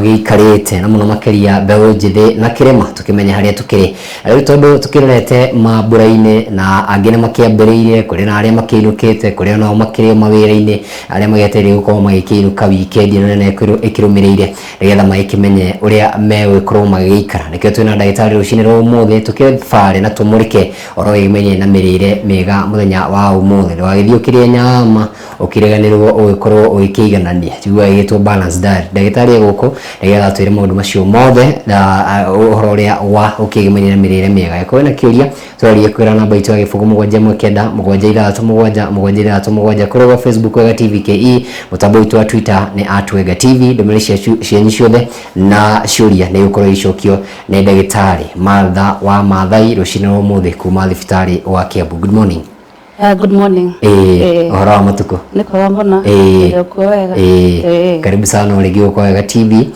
Magĩikarĩte na mũno makĩria mbeũ njĩthĩ na kĩrĩma tũkĩmenye harĩa tũkĩrĩ. Na rĩu tondũ tũkĩrorete mambura-inĩ na angĩ nĩ makĩambĩrĩirie, kũrĩ na arĩa makĩinũkĩte, kũrĩ onao makĩrĩ o mawĩra-inĩ, arĩa magĩetereire gũkorwo magĩkĩinũka wikendi ĩno nene ĩkĩrũmĩrĩire nĩgetha magĩkĩmenye ũrĩa megũgĩkorwo magĩgĩikara. Nĩkĩo twĩna ndagĩtarĩ rũcinĩ rwa ũmũthĩ tũkĩbare na tũmũrĩke ũhoro wĩgiĩ na mĩrĩre mĩega mũthenya wa ũmũthĩ. Ndũgagĩthiĩ ũkĩrĩe nyama ũkĩriganĩrwo ũgĩkorwo ũgĩkĩiganania, njiguaga ĩgĩtwo balanced diet. Ndagĩtarĩ e gũkũ nĩgetha atwĩre maũndũ macio mothe na ũhoro ũrĩa wa ũkĩgĩmainie na mĩrĩre mĩega. Angĩkorwo wĩna kĩũria tũraria kwĩra namba itũ ya 071967676 kũrĩa gwa Facebook Wega TV KE, mũtambo witũ wa Twitter nĩ @WegaTV. Ndũmĩrĩri cianyu ciothe na ciũria nĩ igũkorwo igĩcokio nĩ ndagĩtarĩ Martha wa Maathai rũcinĩ rwa ũmũthĩ kuma thibitarĩ wa Kiambu. Good morning. Good morning. Ũhoro wa matukũ? Nĩ kwega mũno. Ndĩ kuo wega. Karibu sana o rĩngĩ gũkũ Wega TV.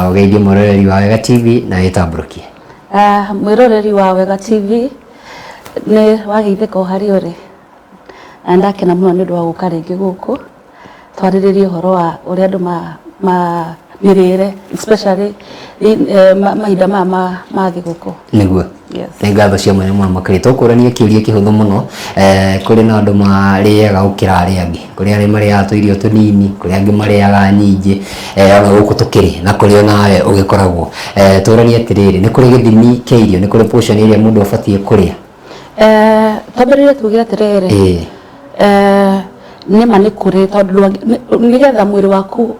Ũgeithie mwĩroreri wa Wega TV na wĩtambũrũkie. Mwĩroreri wa Wega TV, nĩ wageithĩka o harĩa ũrĩ. Na ndakena mũno nĩ ũndũ wa gũka rĩngĩ gũkũ twarĩrĩrie ũhoro wa ũrĩa andũ ma mĩrĩre, especially mahinda maya ma thigũkũ. Nĩguo. Yes. Nĩ ngatho cia mwanya mũno makĩria. Tũkũrania kĩũria kĩhũthũ mũno. Kũrĩ na andũ marĩaga gũkĩra arĩa angĩ. Kũrĩ arĩa marĩaga tũirio tũnini, kũrĩ angĩ marĩaga nyingĩ, ona gũkũ tũkĩrĩ na kũrĩ onawe ũgĩkoragwo. Tũranie atĩrĩrĩ, nĩ kũrĩ gĩthimi kĩa irio, nĩ kũrĩ portion ĩrĩa mũndũ abatiĩ kũrĩa? Twambĩrĩrie tuge atĩrĩrĩ, nĩma nĩ kũrĩ, tondũ nĩgetha mwĩrĩ waku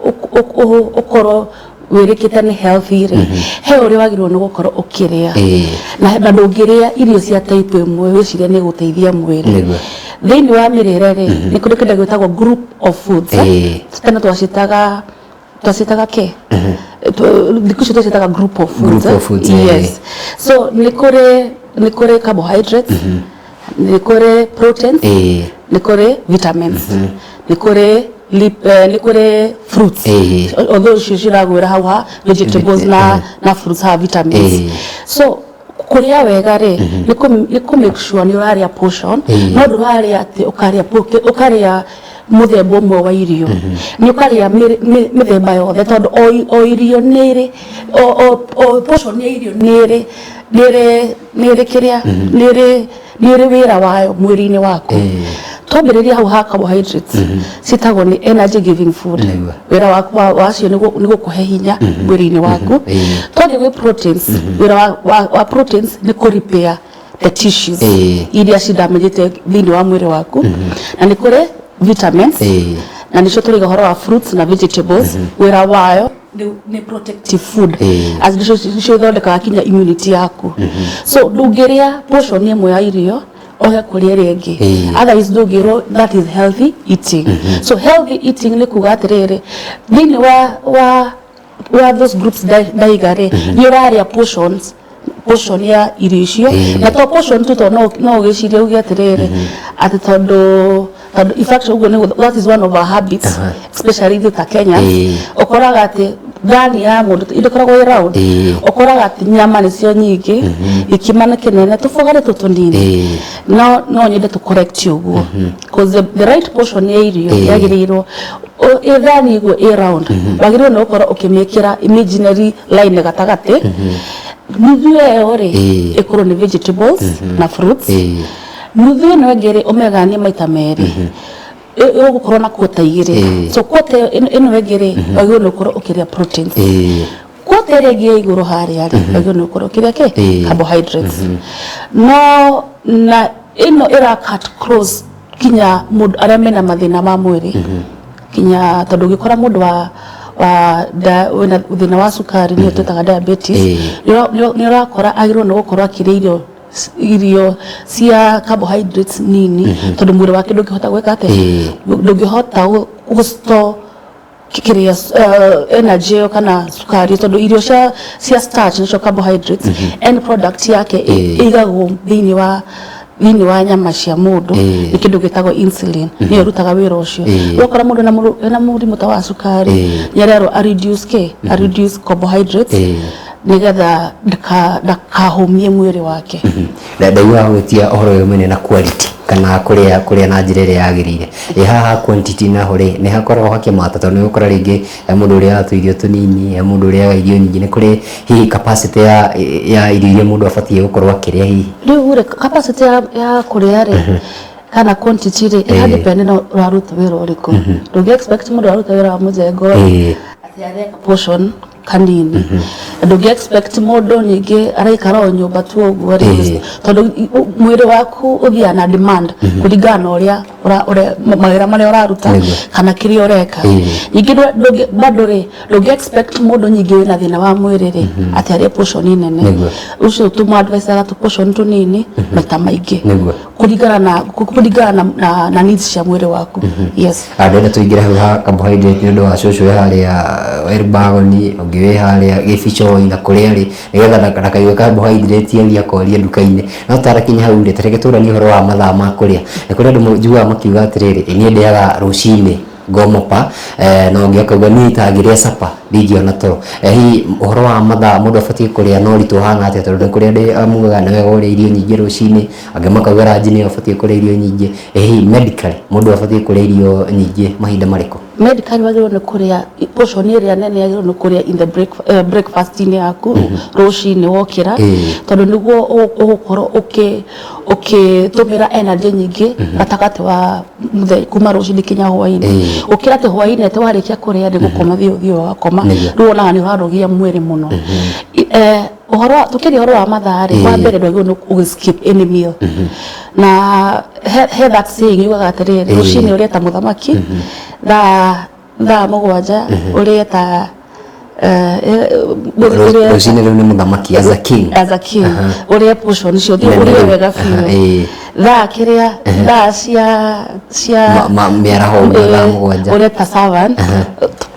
ũkorwo wĩrĩkĩte nĩ healthy rĩ, he ũrĩa wagĩrĩirwo nĩ gũkorwo ũkĩrĩa. Na ndũngĩrĩa irio cia type ĩmwe wĩcirie nĩ gũteithia mwĩrĩ. Thĩinĩ wa mĩrĩre rĩ, nĩ kũrĩ kĩndũ gĩtagwo group of foods. Tene twacitaga kĩ? Thikũ ici twacitaga group of foods. Group of foods. Yes. So nĩ kũrĩ carbohydrates, nĩ kũrĩ proteins, nĩ kũrĩ vitamins, nĩ kũrĩ fruits. Although icio ciragwĩra hau ha vegetables na fruits ha vitamins. So kũrĩa wega rĩ, nĩ kũ make sure nĩ ũrarĩa portion, no ndũrarĩa atĩ ũkarĩa mũthemba ũmwe wa irio, nĩ ũkarĩa mĩthemba yothe, tondũ o irio nĩ ĩrĩ o portion ya irio nĩ ĩrĩ kĩrĩa nĩ ĩrĩ wĩra wayo mwĩrĩ-inĩ waku. Twambĩrĩria hau ha carbohydrates, ciĩtagwo nĩ energy giving food. Wĩra waku wacio nĩ gũkũhe hinya mwĩrĩ-inĩ waku. Twathiĩ gwĩ proteins, wĩra wa proteins nĩ kũ repair the tissues iria cidamagĩte thĩinĩ wa mwĩrĩ waku. Na nĩ kũrĩ vitamins, na nĩcio tũraiga ũhoro wa fruits na vegetables. Wĩra wayo nĩ protective food, as nĩcio ithondekaga kinya immunity yaku. So ndũngĩrĩa portion ĩmwe ya irio oge kũrĩa ĩrĩa ĩngĩ, otherwise ndũngĩrwo that is healthy eating. So healthy eating nĩ kuga atĩrĩrĩ, thĩinĩ wa those groups ndaiga rĩ, nĩ ũrarĩa portion ya irio icio. Na to portion tu, tondũ no ũgĩcirie uge atĩrĩrĩ, atĩ tondũ in fact ũguo nĩguo, that is one of our habits, especially ithuĩ ta Kenyans. Ũkoraga atĩ thani ya mũndũ ĩkoragwo ĩ round, ũkoraga atĩ nyama nĩcio nyingĩ, gĩkima nĩ kĩnene, tũboga nĩ tũtũnini. No nyende tũ correct ũguo, because the right portion ya irio yagĩrĩirwo ĩ thani ĩguo ĩ round, wagĩrĩirwo nĩ gũkorwo ũkĩmĩkĩra imaginary line gatagatĩ. Nuthu ĩyo rĩ, ĩkorwo nĩ vegetables na fruits. Nuthu ĩno ĩngĩ rĩ, ũmĩganie maita merĩ, ĩgũkorwo na quarter igĩrĩ. So quarter ĩno ĩngĩ rĩ, wagĩrĩirwo nĩ gũkorwo ũkĩrĩa proteins. Quarter ĩrĩa ĩngĩ ya igũrũ harĩa rĩ, wagĩrĩirwo nĩ gũkorwo ũkĩrĩa kĩ? Carbohydrates. No na ĩno ĩra cut cross kinya mũndũ arĩa mena mathĩna ma mwĩrĩ, kinya tondũ ũngĩkora mũndũ wa wĩna thĩna wa cukari, nĩyo twĩtaga diabetes, nĩ ũrakora agĩrĩirwo nĩ gũkorwo akĩrĩa irio cia carbohydrates nini, tondũ mwĩrĩ wake ndũngĩhota gwĩka atĩa? Ndũngĩhota gũ store kĩrĩa energy ĩyo kana cukari, tondũ irio cia starch, nĩcio carbohydrates, end product yake ĩigagwo thĩinĩ wa nyama cia mũndũ, nĩ kĩndũ gĩtagwo insulin, nĩyo ĩrutaga wĩra ũcio. Ũgakora mũndũ ena mũrimũ ta wa cukari, nĩ arerwo a reduce kĩ? A reduce carbohydrates, nĩgetha ndakahũmie mwĩrĩ wake. Ndaigua gwĩtia ũhoro ũyũ mwene na quality. Kana kũrĩa na njĩra ĩrĩa yagĩrĩire. Ĩ haha quantity naho rĩ, nĩ hakoragwo hakĩmata tondũ nĩ ũgũkora rĩngĩ he mũndũ ũrĩaga tũirio tũnini, he mũndũ ũrĩaga irio nyingĩ, nĩ kũrĩ hihi capacity ya irio iria mũndũ abatiĩ gũkorwo akĩrĩa hihi? Rĩu rĩ, capacity ya kũrĩa rĩ, kana quantity rĩ, ĩra depend na ũraruta wĩra ũrĩkũ. Ndũngĩ expect mũndũ ũraruta wĩra wa mũjengo rĩ, atĩ arĩe ka portion kanini. Ndũngĩ expect mũndũ ningĩ araikara o nyũmba tu ũguo rĩ, tondũ mwĩrĩ waku ũthiaga na demand kũringana na ũrĩa mawĩra marĩa ũraruta kana kĩrĩa ũreka. Ningĩ bado rĩ, ndũngĩ expect mũndũ nyingĩ wĩna thĩna wa mwĩrĩ rĩ, atĩ arĩe portion nene. Ũcio tũmũ advice tũ portion tũnini maita maingĩ kũringana na needs cia mwĩrĩ waku, yes. Ndĩrenda tũingĩre hau ha carbohydrate nĩ ũndũ wa cũcũ wĩ harĩa Elbagon, ũngĩ wĩ harĩa Gĩbichoi na kũrĩa rĩ, nĩgetha ndakaigue carbohydrate athiĩ akorie nduka-inĩ. No tarakinya hau rĩ, ta reke tũranie ũhoro wa mathaa ma kũrĩa. Nĩ kũrĩ andũ njiguaga makiuga atĩrĩrĩ, "Ĩ niĩ ndĩaga rũcinĩ ngomopa," na ũngĩ akauga, "Niĩ itangĩrĩa supper ndingĩona toro." Hihi ũhoro wa mathaa mũndũ abatiĩ kũrĩa na ũritũ ũhana atĩa? Tondũ nĩ kũrĩ andũ mugaga nĩ wega ũrĩe irio nyingĩ rũcinĩ, angĩ makauga ranji nĩyo ũbatiĩ kũrĩa irio nyingĩ. Hihi medically mũndũ abatiĩ kũrĩa irio nyingĩ mahinda marĩkũ? Medically wagĩrĩirwo nĩ kũrĩa portion ĩrĩa nene, yagĩrĩirwo nĩ kũrĩa in the breakfast-inĩ yaku rũcinĩ wokĩra, tondũ nĩguo ũgũkorwo ũkĩtũmĩra energy nyingĩ gatagatĩ wa mũthenya kuma rũcinĩ kinya hwainĩ. Ũkĩra atĩ hwainĩ atĩ warĩkia kũrĩa nĩ gũkoma, thiĩ ũthiĩ ũgakoma. Rĩu wonaga nĩ ũrarogia mwĩrĩ mũno. Ũhoro tũkĩaria ũhoro wa mathaa rĩ, wa mbere ndwagĩrĩirwo nĩ ũgĩ skip any meal, na he that saying yugaga atĩrĩrĩ, rũcinĩ ũrĩe ta mũthamaki, thaa 7 ũrĩe ta Rũcinĩ rĩu nĩ mũthamaki, as a king. As a king, ũrĩe portion icio ũthiĩ Nene ũrĩe rĩu. wega biũ. Thaa kĩrĩa, thaa cia Mĩaraho ũguo thaa 7. Ũrĩe ta servant,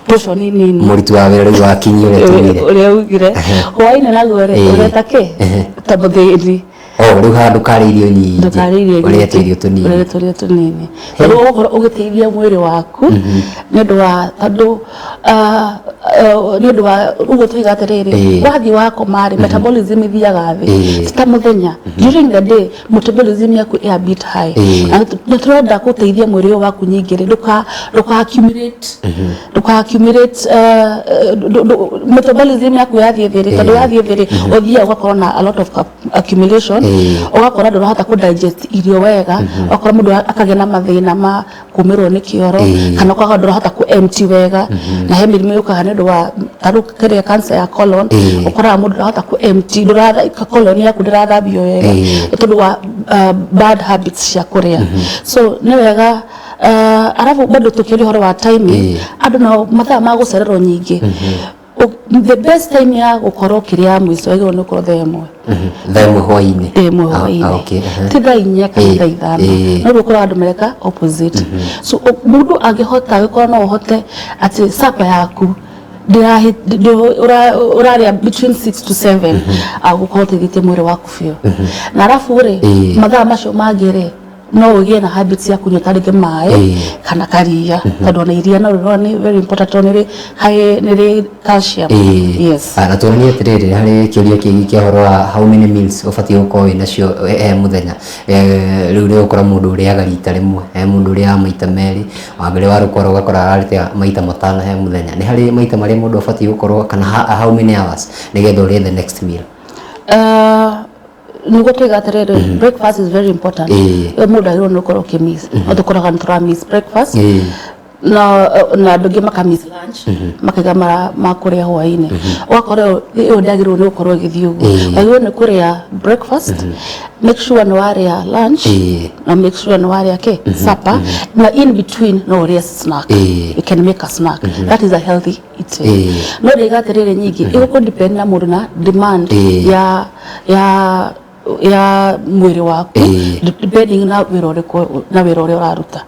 portion nini. Mũruti wa wĩra rĩu wakinyia ũrĩa tugire. Ũrĩa ugire. Hwainĩ naguo rĩ, ũrĩe ta kĩ, ta mũthĩni. Oh, rĩu haha ndũkarĩe irio nyingĩ. Ndũkarĩe irio Ũrĩe nyingĩ. tũirio tũnini. Ũrĩe tũirio tũnini tondũ ũgũkorwo ũgĩteithia mwĩrĩ waku nĩ ũndũ wa tondũ nĩ ũndũ wa ũguo tuiga atĩrĩrĩ, wathiĩ wakoma rĩ, metabolism ĩthiaga thĩ. Ti ta mũthenya. During the day metabolism yaku ĩ a bit high. Na nĩ tũrenda gũteithia mwĩrĩ ũyũ waku nyingĩ rĩ, ndũka accumulate metabolism yaku yathiĩ thĩ rĩ, tondũ yathiĩ thĩ rĩ, ũthiaga ũgakorwo na a lot of accumulation, ũgakora ndũrahota kũ digest irio wega, ũgakora mũndũ akagĩa na mathĩna ma kumĩrwo nĩ kĩoro, kana ũkagora ndũrahota kũ empty wega, na he mĩrimũ yũkaga nĩ ũndũ wa ta rĩu kĩrĩa cancer ya colon. Ũkoraga mũndũ ndũrahota kũ empty, colon yaku ndĩrathambio wega nĩ tondũ wa bad habits cia kũrĩa. So nĩ wega, arabu bado tũkĩaria ũhoro wa timing, andũ nao mathaa ma gũcererwo nyingĩ. The best time ya gũkorwo ũkĩrĩa mũico wagĩrĩirwo nĩ gũkorwo thaa 1. Thaa 1 hwainĩ? Thaa 1 hwainĩ. Ti thaa 4 kana thaa 5. No rĩu ũkoraga andũ mareka opposite. So mũndũ angĩhota gũkorwo no ũhote atĩ supper yaku ũrarĩa between 6 to 7, agũkorwo ũteithĩtie mwĩrĩ waku biũ. Na arabu rĩ, mathaa macio mangĩ rĩ, no ũgĩe na habits ya kũnyua ta rĩngĩ maĩ kana karia, tondũ ona iria no rĩrona nĩ very important tondũ nĩ rĩ high, nĩ rĩ calcium. Yes. Ah, na tuonanie atĩrĩrĩ, harĩ kĩũria kĩngĩ kĩa ũhoro wa how many meals ũbatiĩ gũkorwo wĩ nacio he mũthenya. Rĩu nĩ ũgũkora mũndũ ũrĩaga rita rĩmwe, he mũndũ ũrĩaga maita merĩ, wangĩ wa rũkwaro ũgakora ararĩa maita 5 he mũthenya. Nĩ harĩ maita marĩa mũndũ abatiĩ gũkorwo kana how many hours nĩgetha ũrĩe the next meal? Nĩguo tuiga atĩrĩrĩ, breakfast is very important. Ĩyo mũndũ agĩrĩirwo nĩ gũkorwo ũkĩmiss, no tũkoraga nĩ tũra miss breakfast, na andũ angĩ maka miss lunch, makaiga makũrĩa hwainĩ. Ũgakora ĩyo ndĩagĩrĩirwo nĩ gũkorwo ĩgĩthiĩ ũguo. Wagĩrĩirwo nĩ kũrĩa breakfast, make sure nĩ warĩa lunch, na make sure nĩ warĩa kĩ supper, na in between no ũrĩe snack. You can make a snack, that is a healthy eating. No ndĩga atĩrĩrĩ, nyingĩ ĩgũkũ depend na mũndũ na demand ya mwĩrĩ waku, depending na wĩra ũrĩkũ na wĩra ũrĩa ũraruta.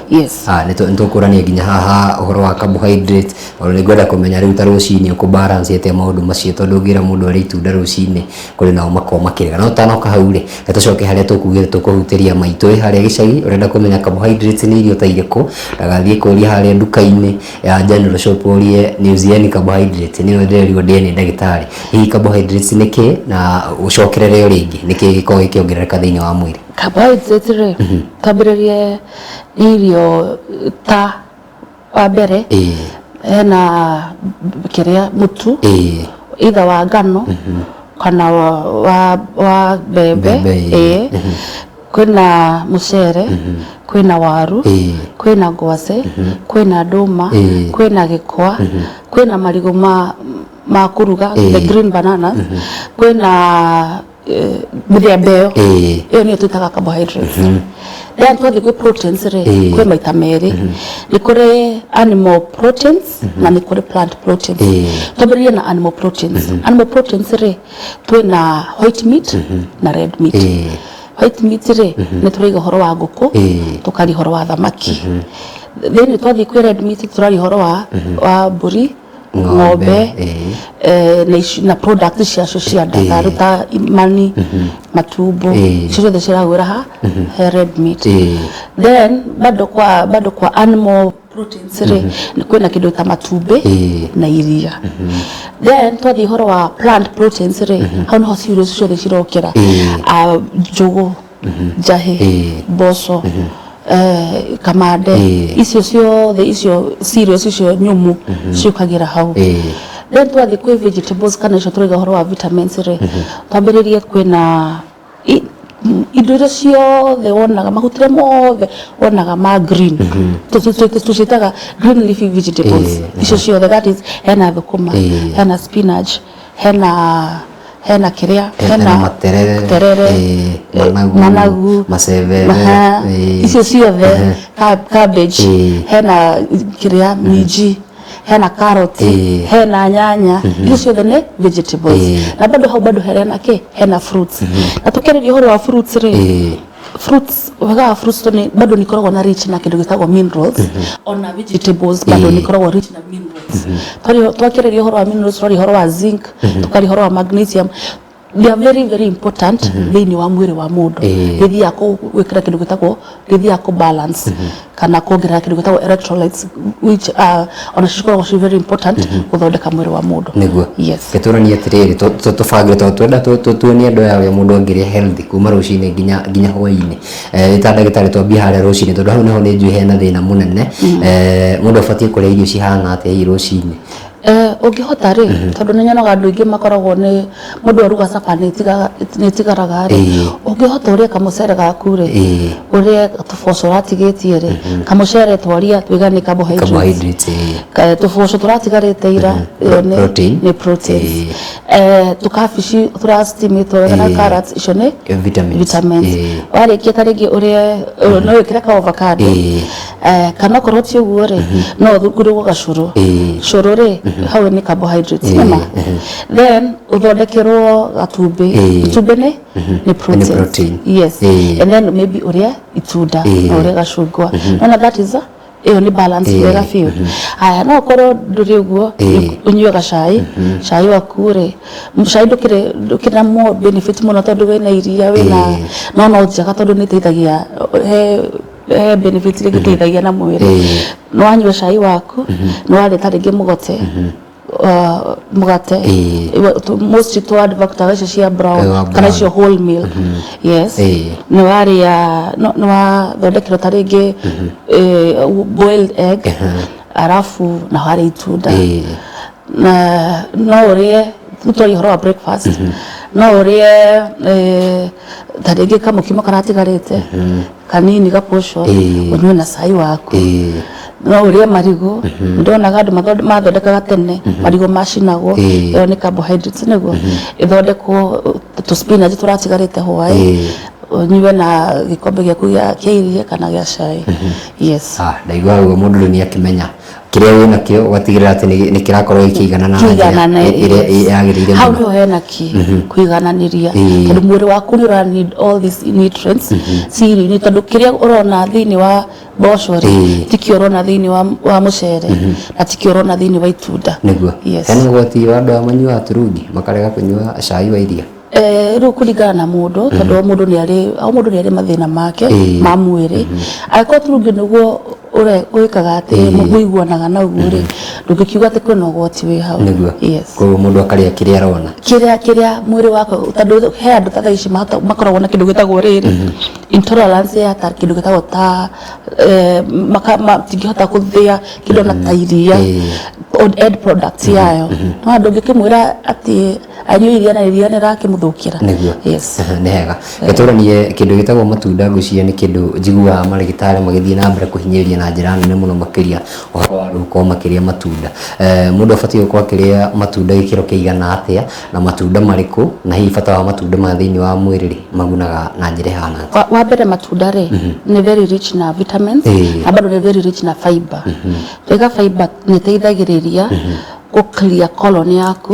Yes. Ah, nĩ tũkũrania nginya haha ũhoro wa carbohydrate, tondũ nĩ ngwenda kũmenya rĩu ta rũcinĩ ũkũ balance atĩa maũndũ macio, tondũ ũngĩra mũndũ arĩe itunda rũcinĩ, kũrĩ nao makoragwo makĩrega. No tanoka hau rĩ, reke tũcoke harĩa tũkugĩte tũkũhutĩria maitũ ĩ harĩa gĩcagi ũrenda kũmenya carbohydrates nĩ irio ta irĩkũ, ndagathiĩ kũria harĩa nduka-inĩ ya general shop ũrie niuzieni carbohydrate, nĩyo ndĩrerirwo ndĩe nĩ ndagĩtarĩ. Hihi carbohydrates nĩ kĩ? Na ũcokerere o rĩngĩ. Nĩkĩ gĩkoragwo gĩkĩongerereka thĩinĩ wa mwĩrĩ? Carbohydrates rĩ, twambĩrĩrie nĩ irio ta wa mbere hena kĩrĩa mũtu, either wa ngano kana wa mbembe. Mbembe, ĩĩ. Ĩĩ, kwĩna mũcere, kwĩna waru, kwĩna ngwacĩ, kwĩna ndũma, kwĩna gĩkwa, kwĩna marigũ ma kũruga, the green bananas, kwĩna mĩthemba ĩyo. Ĩyo nĩyo twĩtaga carbohydrates. Then twathiĩ kwĩ proteins rĩ, kwĩ maita merĩ, nĩ kũrĩ animal proteins na nĩ kũrĩ plant proteins. Twambĩrĩrie na animal proteins. Animal proteins rĩ, twĩna white meat na red meat. White meat rĩ, nĩ tũraiga ũhoro wa ngũkũ, tũkaria ũhoro wa thamaki. Thĩinĩ twathiĩ kwĩ red meat, tũraria ũhoro wa mbũri, ng'ombe, na product ciacio cia nda, tarĩ ta mani, matumbo, icio ciothe ciragwĩra ha he red meat. Then bado kwa animal proteins rĩ, nĩ kwĩna kĩndũ ta matumbĩ na iria. Then twathiĩ ũhoro wa plant proteins rĩ, hau niho cereals ciothe cirokĩra. Ah, njũgũ, njahĩ, mboco, kamande, icio ciothe, icio cereals icio nyũmũ ciũkagĩra hau. Then twathiĩ kwĩ vegetables, kana icio tũraiga ũhoro wa vitamins rĩ, twambĩrĩrie kwĩna indo iria ciothe wonaga, mahuti marĩa mothe wonaga ma green, tũciĩtaga green leafy vegetables. Icio ciothe, that is hena thũkũma, hena spinach, hena kĩrĩa, hena materere, terere, managu, managu, macebebe, maha, icio ciothe, cabbage, hena kĩrĩa, minji, hena carrot, hena nyanya, icio ciothe nĩ vegetables. Na bado hau bado hena kĩ, hena fruits. Na tũkĩarĩria ũhoro wa fruits rĩ, fruits, wega wa fruits to nĩ bado nĩ ikoragwo na rich na kĩndũ gĩtagwo minerals. Ona vegetables bado nĩ ikoragwo rich na minerals. Twakĩrĩria ũhoro wa minerals, twaria ũhoro wa zinc, tũkaria ũhoro wa magnesium. They are very very important thĩinĩ wa mwĩrĩ wa mũndũ. Gĩthiaga gwĩkĩra kĩndũ gĩtagwo, gĩthiaga kũ balance kana kuongerera kĩndũ gĩtagwo electrolytes, which ona cikoragwo ci very important gũthondeka mwĩrĩ wa mũndũ. Nĩguo. Yes. Gĩtũranie atĩrĩrĩ, tũbangĩre tondũ twenda tuonie andũ aya ũrĩa mũndũ angĩrĩa healthy kuma rũcinĩ nginya hwaĩ-inĩ. Ta ndagĩtarĩ, twambie harĩa rũcinĩ, tondũ hau nĩho nĩ njũĩ hena thĩna mũnene. Mũndũ abatiĩ kũrĩa irio cihana atĩa hihi rũcinĩ? Ũngĩhota rĩ, tondũ nĩ nyonaga andũ aingĩ makoragwo nĩ mũndũ aruga caba nĩ ĩtigaraga rĩ, ũngĩhota ũrĩe kamũcere gaku rĩ, ũrĩe tũboco ũratigĩtie rĩ, kamũcere twaria tuiga nĩ carbohydrates. Carbohydrates, ĩĩ. Tũboco tũratigarĩte ira, ĩyo nĩ Protein. nĩ proteins. Tũkabici tũrasteamĩtwo wega na carrots, icio nĩ Vitamins. Vitamins. Warĩkia ta rĩngĩ ũrĩe, no wĩkĩre ka avocado, kana okorwo ti ũguo rĩ, no ũthungurwo gacũrũ. Cũrũ rĩ, hau nĩ carbohydrates nĩma. Then ũthondekerwo gatumbĩ. Itumbĩ nĩ proteins. Protein. Yes. And then maybe ũrĩe itunda na ũrĩe gacungwa. Nona that is ĩyo nĩ balance wega biũ. Haya, no ũkorwo ndũrĩ ũguo, ũnyue gacai. Cai waku rĩ, cai ndũkĩrĩ na more benefit mũno tondũ wĩna iria, wĩna no njega tondũ nĩ ĩteithagia, he benefit iria ĩgĩteithagia na mwĩrĩ. Nĩ wanyua cai waku, nĩ warĩa ta rĩngĩ mũgote, mũgate. Mostly twadvactaga icio cia brown wa kana brown. Icio whole meal, yes. Nĩ warĩa, nĩ wathondekerwo ta rĩngĩ boiled egg, arabu na warĩa itunda. Na no ũrĩe, twaria ũhoro wa breakfast, no ũrĩe ta rĩngĩ kamũkimo karatigarĩte kanini, ga portion, ũnyue na cai waku. No ũrĩe marigũ. Ndonaga andũ mathondekaga tene marigũ macinagwo. Ĩyo nĩ carbohydrates, nĩguo ĩthondekwo tũ spinach tũratigarĩte hwaĩ, ũnyue na gĩkombe gĩaku kĩa iria kana gĩa cai, yes. Ah, ndaigua ũguo mũndũ rĩu nĩ akĩmenya kĩrĩa wĩna kĩo, ũgatigĩrĩra atĩ nĩ kĩrakorwo gĩkĩigana na njĩra Kĩiganane, ĩrĩa yes. yagĩrĩire Hau mũno. nĩho hena ki kũigananĩria, tondũ mwĩrĩ waku nĩ ũra need all these nutrients ci irio-inĩ, tondũ kĩrĩa ũrona thĩinĩ wa mboco rĩ, tikĩo ũrona thĩinĩ wa mũcere, na tikĩo ũrona thĩinĩ wa itunda. Nĩguo. Yes. Hena ũgwati wa andũ aya manyuaga turungi makarega kũnyua cai wa iria? Rĩu kũringana na mũndũ, tondũ o mũndũ nĩ arĩ mathĩna make ma mwĩrĩ. Angĩkorwo turungi nĩguo Wĩkaga atĩ mũiguanaga na ũguo rĩ, ndũngĩkiuga atĩ kwĩna ũgwati wĩ hau. Nĩguo. Yes. Koguo mũndũ akarĩa kĩrĩa arona. Kĩrĩa mwĩrĩ wako, tondũ he andũ ta thaa ici makoragwo na kĩndũ gĩtagwo rĩrĩ intolerance ya ta kĩndũ gĩtagwo ta matingĩhota gũthĩa kĩndũ na ta iria end products yayo, no andũ ũngĩkĩmwĩra atĩ anyue iria na iria nĩrakĩmũthũkĩra. Nĩguo. Yes. Nĩ hega. Gĩtũranie kĩndũ gĩtagwo matunda, ngwĩciria nĩ kĩndũ njiguaga marĩgĩtarĩ magĩthiĩ na mbere kũhinyĩrĩria na njĩra nene mũno makĩria ũhoro wa andũ gũkorwo makĩrĩa matunda. Mũndũ abatiĩ gũkorwo akĩrĩa matunda gĩkĩro kĩigana atĩa, na matunda marĩkũ, na hihi bata wa matunda maya thĩinĩ wa mwĩrĩ rĩ, magunaga na njĩra ĩhana atĩa? Wa mbere matunda rĩ nĩ very rich na vitamins, na bado nĩ very rich na fiber. Twaiga fiber nĩ ĩteithagĩrĩria gũ clear colon yaku,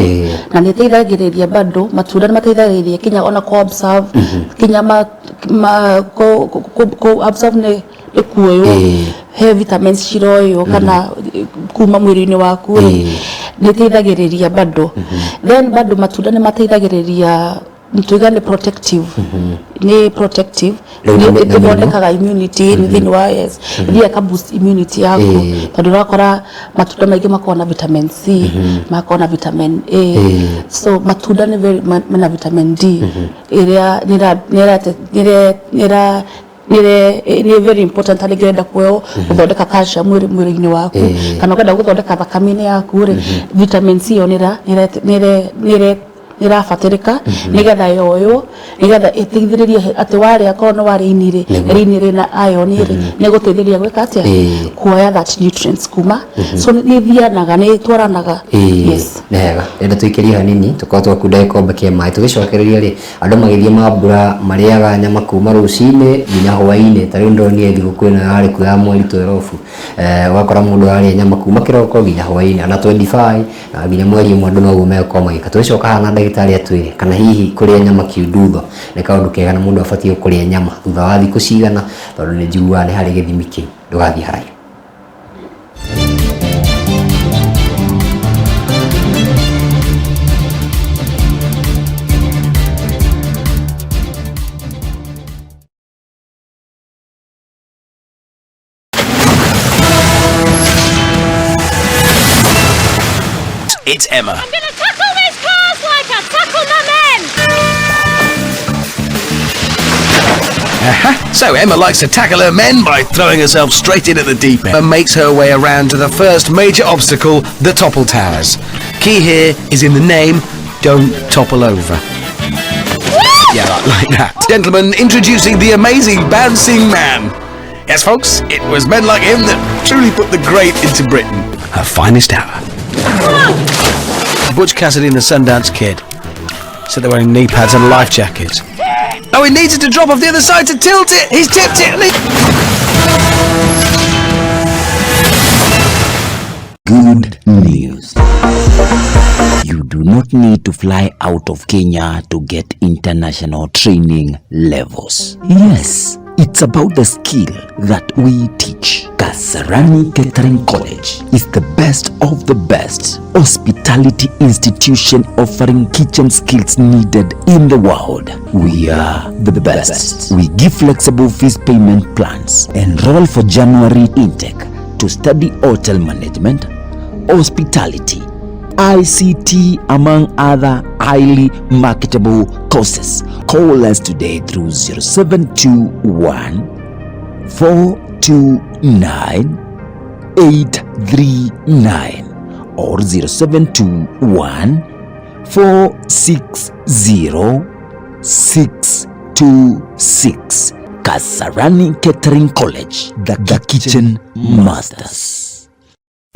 na nĩ ĩteithagĩrĩria bado matunda nĩ mateithagĩrĩria kinya ona kũ absorb, kinya ma kũ absorb nĩ kuoywo he vitamins ciroywo kana kuma mwĩrĩ-inĩ waku rĩ, nĩ ĩteithagĩrĩria bado. Then bado matunda nĩ mateithagĩrĩria, tuiga nĩ protective, nĩ protective. Rĩu na mĩrimũ? Ĩthondekaga immunity thĩinĩ wa, yes, ĩthiaga ĩka boost immunity yaku, tondũ ũrakora matunda maingĩ makoragwo na vitamin C, makoragwo na vitamin A. So matunda nĩ very mena vitamin D ĩrĩa nĩ very important harĩ ũrenda kuoywo gũthondeka calcium mwĩrĩ-inĩ waku, kana ũkenda gũthondeka thakame-inĩ yaku rĩ, vitamin C ĩyo nĩ ĩrabatarĩka nĩgetha yoywo, nĩgetha ĩteithĩrĩrie atĩ warĩa, korwo nĩ warĩa ini rĩ, rini rĩna iron rĩ, nĩ ĩgũteithĩrĩria gwĩka atĩa? Kuoya that nutrients kuma, so nĩ ithianaga, nĩ itwaranaga. Yes. Nĩ hega. Enda tũikĩrie hanini, tũkorwo twakunda gĩkombe kĩa maĩ, tũgĩcokereria rĩ, andũ magĩthiĩ mambura marĩaga nyama kuma rũcinĩ nginya hwaĩ-inĩ. Ta rĩu ndĩronire thigũkũ ĩno yarĩ kuo ya mweri 12, ũgakora mũndũ ararĩa nyama kuma kĩroko nginya hwaĩ-inĩ, na 25 na nginya mweri ũmwe andũ noguo megũkorwo magĩka. Tũgĩcoka haha na ndagĩtarĩ atwĩre kana hihi kũrĩa nyama kiundutho nĩ kaũndũ kega, na mũndũ abatiĩ kũrĩa nyama thutha wa thikũ cigana, tondũ nĩ njiguaga nĩ harĩ gĩthimi kĩu. Ndũgathiĩ haraihu. It's Emma. I'm gonna tackle these cars like I tackle my men! So Emma likes to tackle her men by throwing herself straight in at the deep end and makes her way around to the first major obstacle, the topple towers. Key here is in the name, don't topple over. Yeah, like that. Gentlemen, introducing the amazing bouncing man. Yes, folks, it was men like him that truly put the great into Britain. Her finest hour. Butch Cassidy and the Sundance Kid said they're wearing knee pads and life jackets. Oh, he needs it to drop off the other side to tilt it. He's tipped it. And he... Good news. You do not need to fly out of Kenya to get international training levels. Yes, it's about the skill that we teach. Kasarani Catering College is the best of the best hospitality institution offering kitchen skills needed in the world. We are the best. We give flexible fees payment plans. Enroll for January intake to study hotel management, hospitality, ICT, among other highly marketable courses. Call us today through 0721 429 839 or 0721 460 626. Kasarani Catering College, the Kitchen Masters.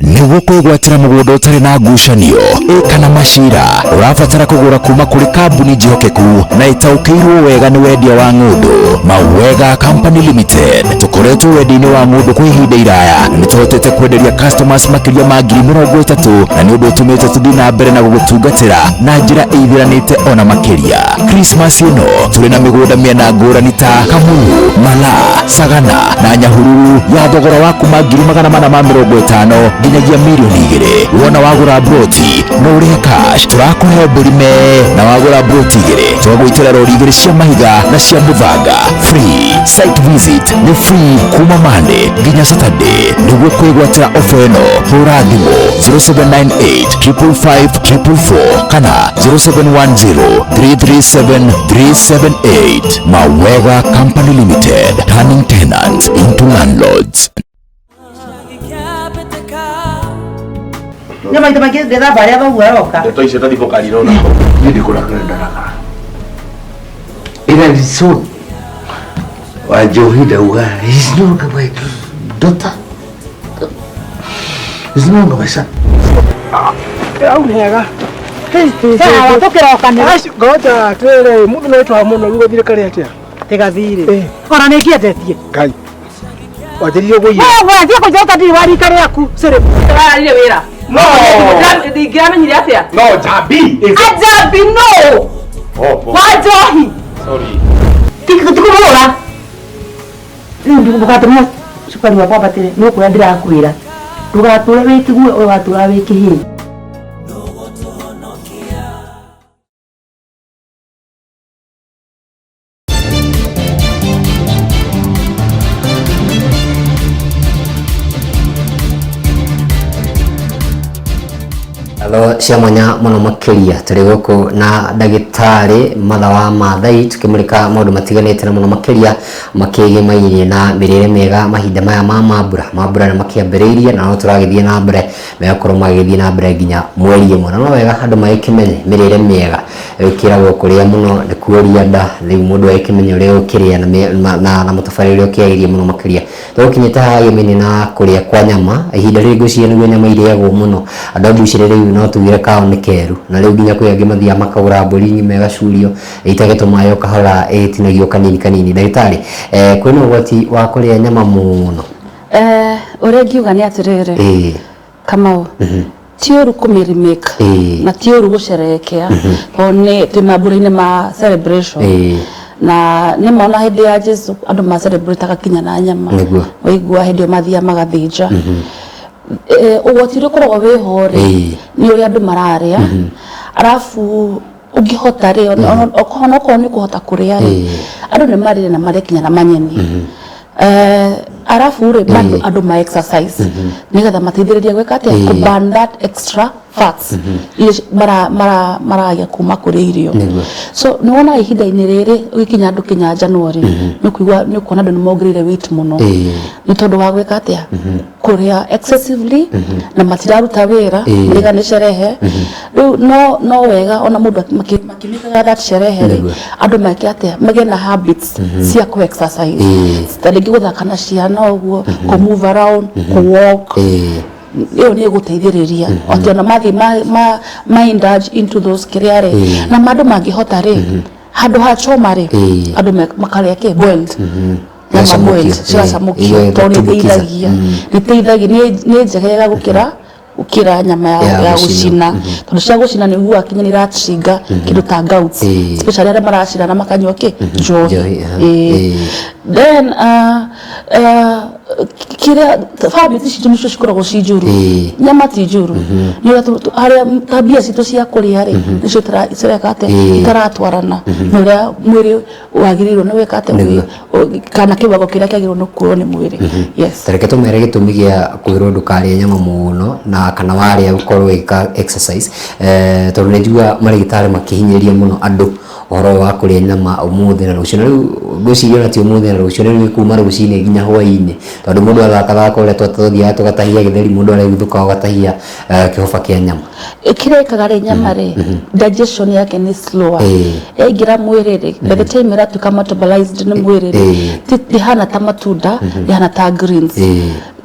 Nĩguo kwĩgwatĩra mũgũnda ũtarĩ na ngucanio kana macira, ũrabatara kũgũra kuma kũrĩ kambuni njĩhokeku na ĩtaũkĩirwo wega nĩ wendia wa ng'ũndũ. Mawega Company Limited tũkoretwo wendia-inĩ wa ng'ũndũ kwa ihinda iraya, na nĩtũhotete kwenderia customers makĩria ma 30,000, na nĩ ũndũ ũtũmĩte tũthiĩ na mbere na gũgũtungatĩra na njĩra ĩithĩranĩte ona makĩria. Christmas ĩno tũrĩ na mĩgũnda mĩena ngũrani ta Kamulu, Malaa, Sagana na Nyahururu ya thogora wa kuma 450,000. Nginyagia mirioni 2. Wona wagũra broti no ũrĩhe cash, tũrakũhe mbũri me, na wagũra broti 2 twagũitĩra rori 2 cia mahiga na cia mũthanga free. Site visit nĩ free kuma Monday nginya Saturday. Nĩguo kwĩgwatĩra ofa ĩno, hũra thimũ 0798 555 444 kana 0710 337 378. Mawega Company Limited, turning tenants into landlords. Nĩ maita maingĩ ndĩthamba arĩa thoguo aroka. Ndeto icio tathibũkarire ona. Niĩ ndikũrakara ndarakara ila son Wanjohi ndauga he's no longer my daughter, he's no longer my son. Au nĩ hega. Sawa, tũkĩrokanĩra. Ngoja twĩre mũndũ no twa mũno rĩu gũthire karĩ atĩa? Tigathirĩ ona nĩ ngĩendetie. Ngai. Wanjĩrire ũguo. Wewe thiĩ kũnjoka ndirĩ wa rika rĩaku cĩrĩ. Ararire wĩra. No. Ndingĩramenyire atĩa? No, Jambi. Ajambi no. Oh, po. Wa njohi. Sorry. Tikũmũhũra rĩu ndũgatũme cukari wakwa wambatĩre nĩ ũkũrĩa ndĩrakwĩra ndũgatũre wĩ kĩgue ũyũ watũra wĩ kĩhĩĩ. Ngatho cia mwanya mũno makĩria tũrĩ gũkũ na ndagĩtarĩ Matha wa Maathai tũkĩmũrĩka maũndũ matiganĩte na mũno makĩria makĩgĩmainie na mĩrĩre mĩega mahinda maya ma mambura. Mambura nĩ makĩambĩrĩirie na no tũragĩthiĩ na mbere, megũkorwo magĩthiĩ na mbere nginya mweri 1, na no wega andũ magĩkĩmenye mĩrĩre mĩega ĩkĩragwo kũrĩa mũno nĩ kuoria nda. Rĩu mũndũ agĩkĩmenya ũrĩa ũkĩrĩa na mũtabarĩre ũrĩa ũkĩagĩrie mũno makĩria. Tũgũkinyĩte haha gĩmĩnĩ na kũrĩa kwa nyama ihinda rĩrĩ ngwĩciria nĩguo nyama irĩagwo mũno andũ a mbucĩrĩ rĩu no tugire kao nĩ keru, na rĩu nginya kwĩ angĩ mathiaga makagũra mbũri ng'ima ĩgacurio ĩitagĩtwo maĩ o kahora ĩgĩtinagio kanini kanini. Ndagĩtarĩ, kwĩna ũgwati wa kũrĩa nyama mũno? Ũrĩa ngiuga nĩ atĩrĩrĩ, Kamau, ti ũru kũmĩremake na ti ũru gũcerehekea tondũ nĩ twĩ mambura-inĩ ma celebration na nĩ mona hĩndĩ ya Jesu andũ ma celebrataga kinya na nyama. Waigua hĩndĩ ĩyo mathiaga magathĩnja. Ũgwati ũrĩa ũkoragwo wĩho rĩ nĩ ũrĩa andũ mararĩa, arabu ũngĩhota rĩ, onokorwo nĩ ũkũhota kũrĩa rĩ, andũ nĩ marĩre na marĩe kinya na manyeni. Arabu rĩ, bado andũ ma exercise nĩgetha mateithĩrĩrie gwĩka atĩa? Kũ burn that extra fats iria maragĩa kuma kũrĩ irio. So nĩ wonaga ihinda-inĩ rĩrĩ ũgĩkinya andũ kinya January nĩ ũkũigua nĩ ũkuona andũ nĩ mongereire weight mũno nĩ tondũ wa gwĩka atĩa? Kũrĩa excessively na matiraruta wĩra, marĩga nĩ sherehe. Rĩu no wega ona mũndũ makĩmĩkaga that sherehe rĩ, andũ meke atĩa? Magĩe na habits cia kũ exercise, ta rĩngĩ gũthaka na ciana ũguo, kũ move around, kũ walk. Ĩyo nĩ ĩgũteithĩrĩria atĩ ona mathiĩ ma indulge into those kĩrĩa rĩ, na andũ mangĩhota rĩ, handũ ha choma rĩ, andũ makarĩa kĩ boiled nyama. Cigacamũkio. Boiled cigacamũkio Irio tondũ nĩ tumbukiza. ĩteithagia nĩ njegega gũkĩra nyama ya, Ya ya gũcinwo. gũcina, tondũ cia gũcina nĩ ũiguaga kinya nĩ iracinga kĩndũ ta gouts, especially arĩa maracina na makanyua kĩ njohi. Njohi, aha. Then kĩrĩa habits citũ nĩcio cikoragwo ci njũru. Nyama ti njũru, nĩ ũrĩa harĩa tabia citũ cia kũrĩa rĩ nĩcio cireka atĩa? Itaratwarana na ũrĩa mwĩrĩ wagĩrĩirwo nĩ gwĩka atĩa, kana kĩwango kĩrĩa kĩagĩrĩirwo nĩ kuoywo nĩ mwĩrĩ, yes. Tareke tũmere gĩtũmi gĩa kwĩrwo ndũkarĩe nyama mũno na kana warĩa ũkorwo ũgĩka exercise, tondũ nĩ njiguaga marĩgĩtarĩ makĩhinyĩrĩria mũno andũ ũhoro ũyũ wa kũrĩa nyama ũmũthĩ na rũciũ, na rĩu ngwĩciria ona ti ũmũthĩ na rũciũ, rĩu nĩ kuma rũcinĩ nginya hwaĩ-inĩ, tondũ mũndũ athakathaka ũrĩa twathiaga tũgatahia gĩtheri, mũndũ areguthũka ũgatahia kĩhoba kĩa nyama. Kĩrĩa ĩkaga rĩ, nyama rĩ, digestion yake nĩ slower. Yaingĩra mwĩrĩ rĩ, by the time ĩratuĩka metabolized nĩ mwĩrĩ rĩ, ndĩhana ta matunda, ndĩhana ta greens,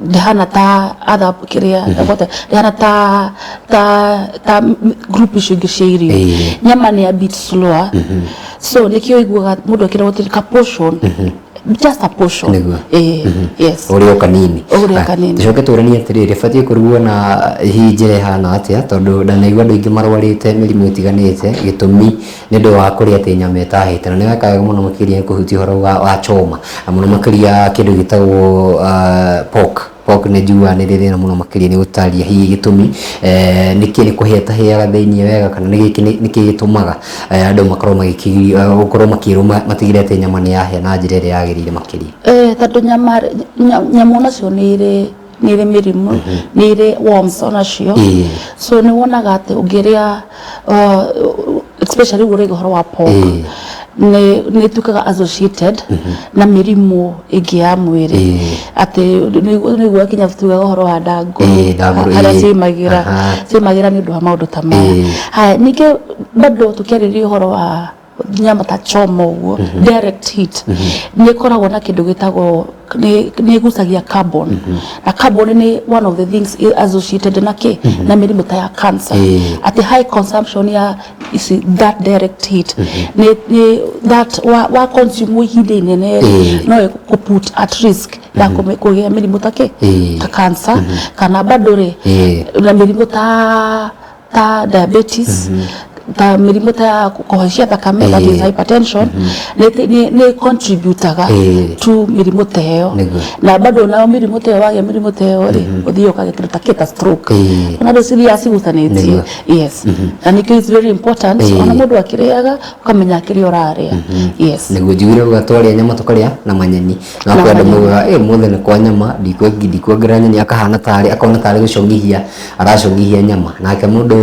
ndĩhana ta other kĩrĩa ndĩhana ta group icio ingĩ cia irio. Nyama nĩ a bit slower, so nĩkĩo ũiguaga mũndũ akĩragwo atĩ ka portion, just a portion. Yes. Ũrĩa o kanini. Ũrĩa Ah, kanini. Tũcoke tũranie atĩrĩrĩ, batiĩ kũrugwo na hihi njĩra ĩhana atĩa, tondũ ndanaigua andũ aingĩ marwarĩte mĩrimũ ĩtiganĩte gĩtũmi nĩ ũndũ wa kũrĩa atĩ nyama ĩtahĩte, na nĩ weka wega mũno makĩria nĩ kũhutia ũhoro wa choma na mũno makĩria kĩndũ gĩtagwo pork. Pork nĩ njugaga nĩ rĩ thĩna mũno makĩria, nĩ gũtarĩria hihi gĩtũmi nĩkĩ nĩ kũhĩa ĩtahĩaga thĩiniĩ wega, kana nĩ gĩkĩ nĩkĩ gĩtũmaga andũ makorwo magĩkĩgirio gũkorwo makĩrwo matigĩrĩre atĩ nyama nĩ yahĩa na njĩra ĩrĩa yagĩrĩire makĩria. Tondũ nyama nyamũ nacio nĩ irĩ nĩ irĩ mĩrimũ, nĩ irĩ worms onacio. So nĩ wonaga atĩ ũngĩrĩa especially ũguo ũrauga ũhoro wa pork, nĩ ĩtuĩkaga associated na mĩrimũ ĩngĩ ya mwĩrĩ. Atĩ nĩguo kinya tugaga ũhoro wa ndangũrũ. Ndangũrũ, harĩa ciaimagĩra ciaimagĩra nĩ ũndũ wa maũndũ ta maya. Haya, ningĩ bado tũkĩarĩrĩria ũhoro wa nyama ta choma ũguo, direct heat nĩ ĩkoragwo na kĩndũ gĩtagwo nĩ ĩgucagia carbon, na carbon nĩ one of the things associated na kĩ na mĩrimũ ta ya cancer. Atĩ high consumption ya ici, that direct heat, nĩ that wa consume ihinda inene rĩ, no ĩkũ put at risk ya kũgĩa mĩrimũ ta kĩ ta cancer, kana bado rĩ na mĩrimũ ta diabetes, ta mĩrimũ ta ya kũhaicia thakame, that is hypertension, nĩ contributaga to mĩrimũ ta ĩyo. Na bado nao mĩrimũ ta ĩyo, wagĩa mĩrimũ ta ĩyo rĩ, ũthiĩ ũkagĩa kĩndũ ta kĩ ta stroke. Ona andũ cithiaga cigucanĩtie. Yes, na nĩkĩo it's very important ona mũndũ akĩrĩaga ũkamenya kĩrĩa ũrarĩa, yes. Nĩguo njugire uga twarĩa nyama tũkarĩa na manyeni, na Na kwĩ andũ manyeni. maugaga ĩ mũthĩ nĩ kwa nyama, ndikuongerera nyeni, akahana tarĩ akona tarĩ gũcongithia aracongithia nyama. Nake mũndũ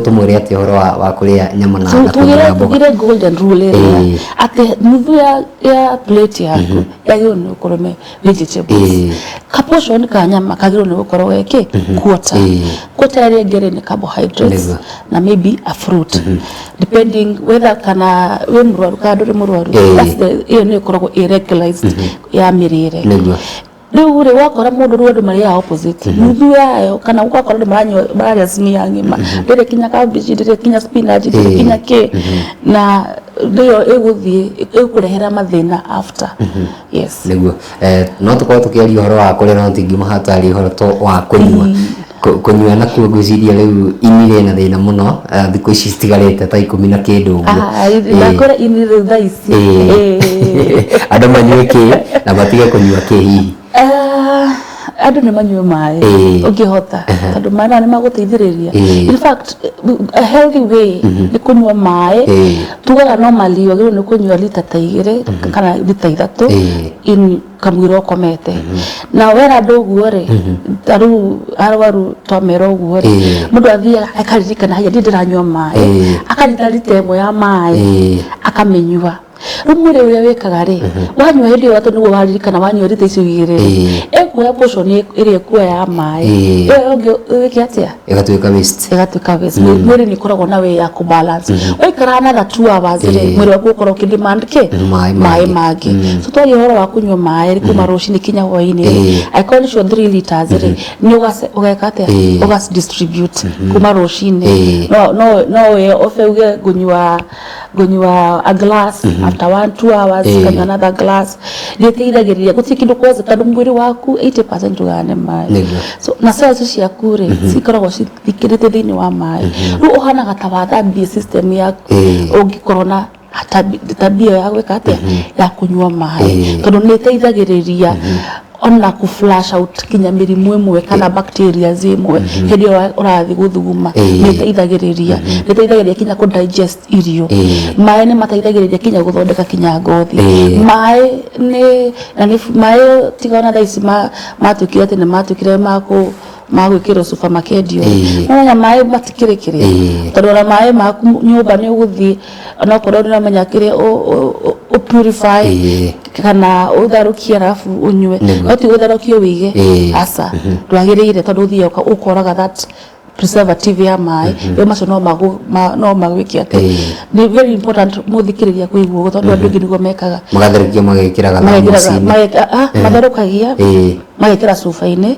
tũmwĩre atĩ ũhoro wa kũrĩa nyama na So, na tugire kuongerera mboga? Tugire golden rule ĩrĩa atĩ nuthu ya plate yaku yagĩrĩirwo nĩ gũkorwo me vegetables. Ka portion ka nyama kagĩrĩirwo nĩ gũkorwo geki quarter. Quarter ĩrĩa ĩngĩ rĩ nĩ carbohydrates na maybe a fruit, depending whether kana wĩ mũrwaru kana ndũrĩ mũrwaru. That's the ĩyo nĩyo ĩkoragwo ĩ regularized ya mĩrĩre. Rĩu rĩ, wakora mũndũ, rĩu andũ marĩaga opposite, nuthu yayo, kana ũgakora andũ maranyua mararĩa sinia ng'ima, ndĩrĩ kinya cabbage, ndĩrĩ kinya spinach, ndĩrĩ kinya kĩ, na nĩyo ĩgũthiĩ ĩgũkũrehera mathĩna after, yes. Nĩguo no tũkorwo tũkĩaria ũhoro wa kũrĩa, no tingiuma hatarĩ ũhoro to wa kũnyua. Kũnyua nakuo ngwĩciria rĩu ini rĩna thĩna mũno, thikũ ici citigarĩte ta 10 na kĩndũ ũguo. Ah, ndakora ini rĩu thaa ici. Andũ manyue kĩ na matige kũnyua kĩ hihi? Ah, andũ nĩ manyue maĩ ũngĩhota, tondũ maĩ maya nĩ magũteithĩrĩria. In fact, a healthy way nĩ kũnyua maĩ. Tugaga normally wagĩrĩirwo nĩ kũnyua lita ta 2 kana lita 3 in kamũira ũkomete. Na wera andũ ũguo rĩ, ta rĩu arwaru twamera ũguo rĩ, mũndũ athiaga akaririkana, haya, ndiĩ ndĩranyua maĩ, akanyita lita 1 ya maĩ, akamĩnyua. Rĩu mwĩrĩ ũrĩa wĩkaga rĩ, wanyua hĩndĩ ĩyo atĩ nĩguo waririkana wanyua rita icio 2 rĩ, ĩkuoya portion ĩrĩa ĩkuoya ya maĩ, ĩyo ĩngĩ ĩke atĩa? Ĩgatuĩka waste. Ĩgatuĩka waste. Mwĩrĩ nĩ ũkoragwo na way ya kũbalance. Waikara another 2 hours rĩ, mwĩrĩ waku ũkorwo ũkĩdemand kĩ? Maĩ maĩ mangĩ. Mangĩ. So twaria ũhoro wa kũnyua maĩ rĩ, kuma rũcinĩ kinya hwaĩ-inĩ rĩ, angĩkorwo nĩcio 3 liters rĩ, nĩ ũgeka atĩa? Ũgaci distribute kuma rũcinĩ. No we uge ngũnyua a glass after 1-2 hours, kana another glass. Nĩ ĩteithagĩrĩria gũtirĩ kĩndũ kwanza, tondũ mwĩrĩ waku 80% ugaga nĩ maĩ. So na cells ciaku rĩ, cikoragwo cithikĩrĩte thĩinĩ wa maĩ. Rĩu ũhanaga ta wathambie system yaku ũngĩkorwo na tabia ya gwĩka atĩa, ya kũnyua maĩ, tondũ nĩ ĩteithagĩrĩria ona ku flush out kinya mĩrimũ ĩmwe kana bacteria imwe hĩndĩ ĩyo ũrathiĩ gũthuguma. Nĩ ĩteithagĩrĩria kinya kũ digest irio. Maĩ nĩ mateithagĩrĩria kinya gũthondeka kinya ngothi. Maĩ nĩ na nĩ maĩ tiga ona thaa ici matuĩkire atĩ nĩ matuĩkire makũ magwĩkĩrwo supermarket. No maĩ matikĩrĩ kĩrĩa, tondũ ona maĩ maku nyũmba nĩ ũgũthiĩ onokorwo nĩ ũramenya kĩrĩa ũ purify kana ũtherũkie arabu ũnyue. No ti gũtherũkia ũige, aca, ndwagĩrĩire, tondũ ũthiaga ũkoraga that preservative ya maĩ ĩyo macio no magũ no magwĩke atĩ. Nĩ very important mũthikĩrĩria kũigua ũguo, tondũ andũ aingĩ nĩguo mekaga. Magatherũkia magekĩraga magekĩra thamuci-inĩ. Matherũkagia magekĩra cuba-inĩ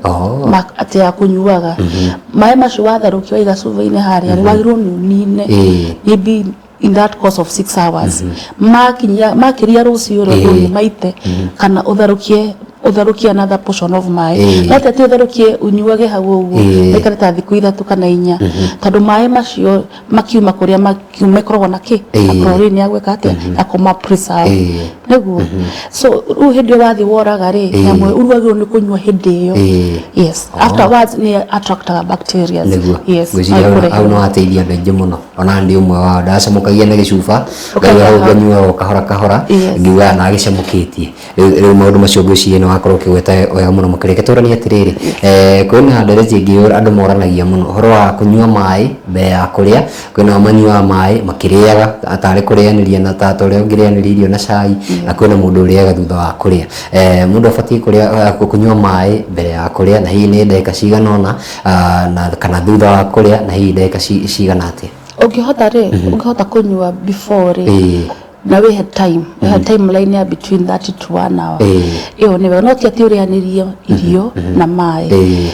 atĩ ya kũnyuaga. Maĩ macio watherũkia waiga cuba-inĩ harĩa rĩ, wagĩrĩirwo nĩ ũnine maybe in that course of 6 hours. Makinyia makiria rũciũ rĩ, maite kana ũtherũkie another portion of maĩ. No ti atĩ ũtherũkie ũnyuage hau ũguo, maikare ta thikũ 3 kana 4, tondũ maĩ macio makiuma kũrĩa makiuma makoragwo na kĩ, na chlorine ya gwĩka atĩa, ya kũma preserve. Nĩguo. So rĩu hĩndĩ ĩyo wathiĩ woraga rĩ, nyamũ ĩyo ũrugagĩrwo nĩ kũnyua hĩndĩ ĩyo. Yes. Afterwards nĩ attractaga bacteria. Nĩguo. Yes. Ngwĩciria no hau ĩkũrehe. no wateithia andũ aingĩ mũno, ona ndĩ ũmwe wao, ndacamũkagia na gĩcuba ngaigua hau nganyua o kahora kahora, ngiuga na gĩcamũkĩtie. Rĩu maũndũ macio ngwĩciria nĩ wakorwo ũkĩgweta wega mũno makĩria. Reke tũranie atĩrĩrĩ, kwĩna ndereti ĩngĩ andũ moranagia mũno ũhoro wa kũnyua maĩ mbere ya kũrĩa. Kwĩna o manyuaga maĩ makĩrĩaga tarĩ kũrĩanĩria na ta ũrĩa ũngĩrĩanĩria irio na cai, na kwĩna mũndũ ũrĩaga thutha wa kũrĩa. Mũndũ abatiĩ kũrĩa, kũnyua maĩ mbere ya kũrĩa na hihi nĩ ndagĩka cigana ũna, na kana thutha wa kũrĩa na hihi ndagĩka cigana atĩa? Ũngĩhota rĩ, ũngĩhota kũnyua before rĩ, na wĩhe time, wĩhe timeline ya between 30 to 1 hour, ĩyo nĩ wega, no ti atĩ ũrĩanĩrie irio na maĩ.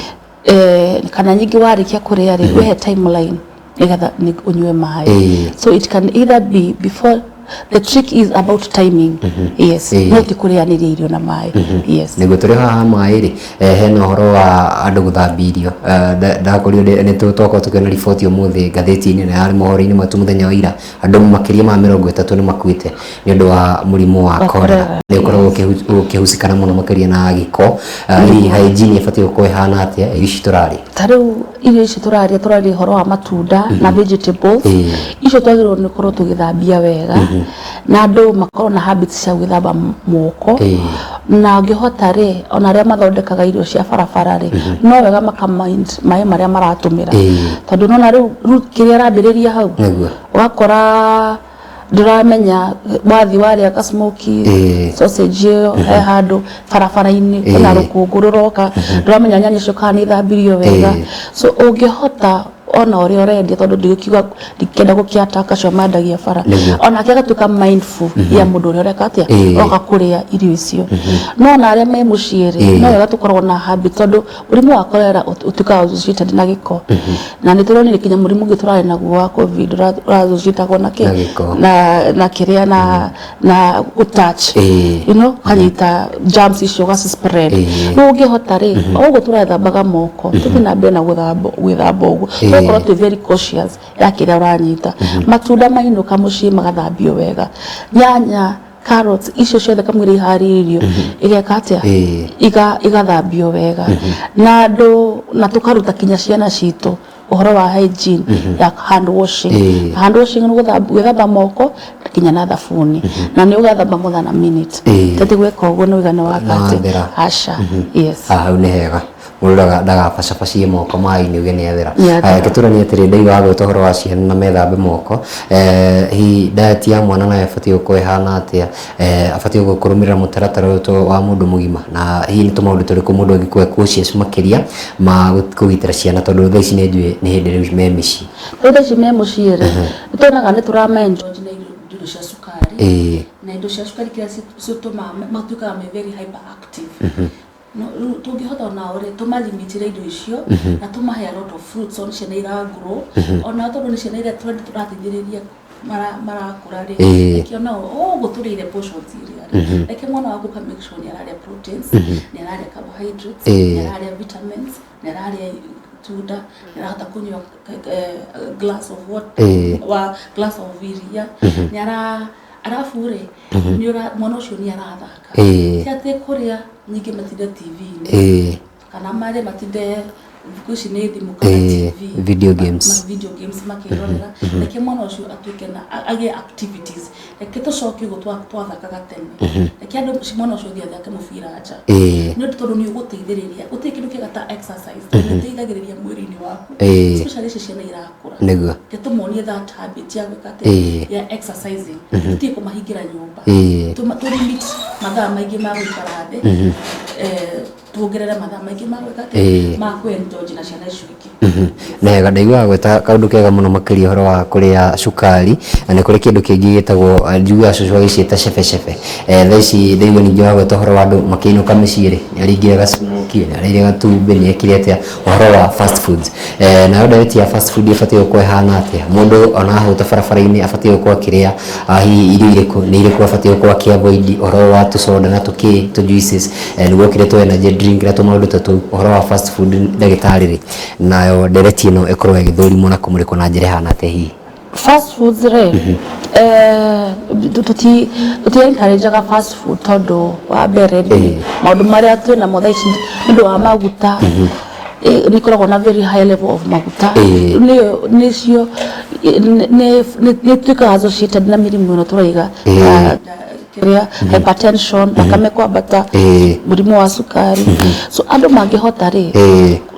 Kana nyingĩ warĩkia kũrĩa rĩ, wĩhe timeline nĩgetha ũnyue maĩ. So it can either be before. The trick is about timing. Yes. No ti kũrĩanĩria irio na maĩ. Yes. Nĩguo. Tũrĩ haha maĩ rĩ, hena ũhoro wa andũ gũthambia irio. Ndakorirwo nĩ twakorwo tũkĩona riboti ũmũthĩ ngathĩti-inĩ na yarĩ mohoro-inĩ maitũ mũthenya wa ira, andũ makĩria ma 30 nĩ makuĩte nĩ ũndũ wa mũrimũ wa cholera. Nĩ ũkoragwo ũkĩhusikana mũno makĩria na gĩko. Hihi hygiene ĩbatiĩ gũkorwo ĩhana atĩa irio ici tũrarĩa? Ta rĩu irio ici tũrarĩa, tũrarĩa ũhoro wa matunda na vegetables, icio twagĩrĩirwo nĩ gũkorwo tũgĩthambia wega, na andũ makorwo na habits cia gwĩthamba moko. Na ũngĩhota rĩ, ona arĩa mathondekaga irio cia barabara rĩ, no wega maka mind maĩ marĩa maratũmĩra, tondũ nona rĩu kĩrĩa arambĩrĩria hau, ũgakora ndũramenya wathiĩ warĩa ka smoky sausage ĩyo he handũ barabara-inĩ kwĩna rũkũngũ rũroka, ndũramenya nyanya icio kana nĩ ithambirio wega. So ũngĩhota ona ũrĩa ũrendia, tondũ ndigũkiuga ndikenda gũkĩataka acio mendagia bara, onake agatuĩka mindful ya mũndũ ũrĩa ũreka atĩa, oka kũrĩa irio icio. No ona arĩa me mũciĩ rĩ, no wega tũkorwo na habit, tondũ mũrimũ wa cholera ũtuĩkaga associated na gĩko, na nĩ tũronire kinya mũrimũ ũngĩ tũrarĩ naguo wa COVID ũrassociatagwo na kĩ? Na gĩko. Na kĩrĩa na gũtouch, kanyita germs icio ũgaci spread. Rĩu ũngĩhota rĩ, o ũguo tũrethambaga moko, tũthiĩ na mbere na gwĩthamba ũguo, tũgakorwo twĩ very cautious ya kĩrĩa ũranyita. Matunda mainũka mũciĩ magathambio wega, nyanya, carrots, icio ciothe kamũira iharĩrĩirio igeka atĩa, igathambio wega. Na andũ na tũkaruta kinya ciana citũ ũhoro wa hygiene ya hand washing. Hand washing nĩ gwĩthamba moko kinya na thabuni, na nĩ ũgathamba more than a minute. Tete gwĩka ũguo nĩ ũigana wa kate. Wathera. Aca. Yes. Hau nĩ hega mũndũ ndagabacabacie moko maĩ-inĩ uge nĩ athera. Nĩ athera. Gĩtũrani atĩrĩ, ndaigua wagweta ũhoro wa ciana na methambe moko, hihi diet ya mwana nayo ĩbatiĩ gũkorwo ĩhana atĩa? Abatiĩ kũrũmĩrĩra mũtaratara ũyũ to wa mũndũ mũgima, na hihi nĩ tũmaũndũ tũrĩkũ mũndũ angĩkorwo e cautious makĩria ma kũgitĩra ciana, tondũ thaa ici nĩ njũĩ nĩ hĩndĩ rĩu me mĩciĩ? Rĩu thaa ici me mũciĩ rĩ, nĩ tuonaga nĩ tũrama-indulge na indo cia cukari, na indo cia cukari kĩrĩa citũmaga matuĩkaga me very hyperactive. No rĩu tũngĩhota onao rĩ, tũmalimitĩre indo icio na tũmahe a lot of fruits, on ciana iragrow, onao tondũ nĩ ciana iria tũrateithĩrĩria marakũra rĩ, reke onao o ũguo tũrĩire portions iria rĩ, reke mwana waku ka make sure nĩ ararĩa proteins, nĩ ararĩa carbohydrates, nĩ ararĩa vitamins, nĩ ararĩa itunda, nĩ arahota kũnyua glass of water, wa glass of iria, nĩ ara arabu rĩ, nĩ ũra mwana ũcio nĩ arathaka. Ti atĩ kũrĩa nyingĩ matinde TV-inĩ, kana marĩe matinde, thikũ ici nĩ thimũ kana TV, video games. Ma video games makĩrorera. Reke mwana ũcio atuĩke na agĩe activities. Reke tũcoke ũguo twathakaga tene. Reke andũ mwana ũcio athiĩ athake mũbira nja, nĩ ũndũ tondũ nĩ ũgũteithĩrĩria. Gũtirĩ kĩndũ kĩega ta exercise, tondũ nĩ ũteithagĩrĩria mwĩrĩ-inĩ waku, especially ici ciana irakũra. Reke tũmonie that habit ya gwĩka atĩa, ya exercising. Tũtige kũmahingĩra nyũmba. Tũ limit mathaa maingĩ ma gũikara thĩ, tuongerere mathaa maingĩ ma gwĩka atĩa, ma kũ-indulge na ciana icio ingĩ. Nĩ wega, ndaiguaga gwĩta kaũndũ kega mũno makĩria ũhoro wa kũrĩa cukari, na nĩ kũrĩ kĩndũ kĩngĩ gĩtagwo, njiguaga cũcũ agĩciĩta cebecebe. Thaa ici ndaigua ningĩ wagweta ũhoro wa andũ makĩinũka mĩciĩ rĩ, nĩ arĩingĩra gacimoki, nĩ arĩire gatumbĩ, nĩ ekire atĩa, ũhoro wa fast foods. Nayo diet ya fast food ĩbatiĩ gũkorwo ĩhana atĩa? Mũndũ ona ahũta barabara-inĩ abatiĩ gũkorwo akĩrĩa hihi irio irĩkũ, nĩ irĩkũ abatiĩ gũkorwo akĩ-avoid, ũhoro wa tũcoda na tũkĩ tũ juices, nĩguo kĩrĩa tũ energy drink na tũmaũndũ ta tũu? Ũhoro wa fast food, ndagĩtarĩ rĩ, nayo ndereti ĩno ĩkorwo ĩgĩthũrimwo na kũmũrĩkwo na njĩra ĩhana atĩa hihi? Fast foods rĩ, Tuti encourageaga fast food tondu wa mbere rĩ, maũndũ marĩa twĩ namo thaa ici nĩ ũndũ wa maguta, nĩ ikoragwo na very high level of maguta. Nĩyo nĩcio nĩ ituĩkaga associated na mĩrimũ ĩno tũraiga, ta kĩrĩa hypertension, thakame kwambata, mũrimũ wa cukari. So andũ mangĩhota rĩ,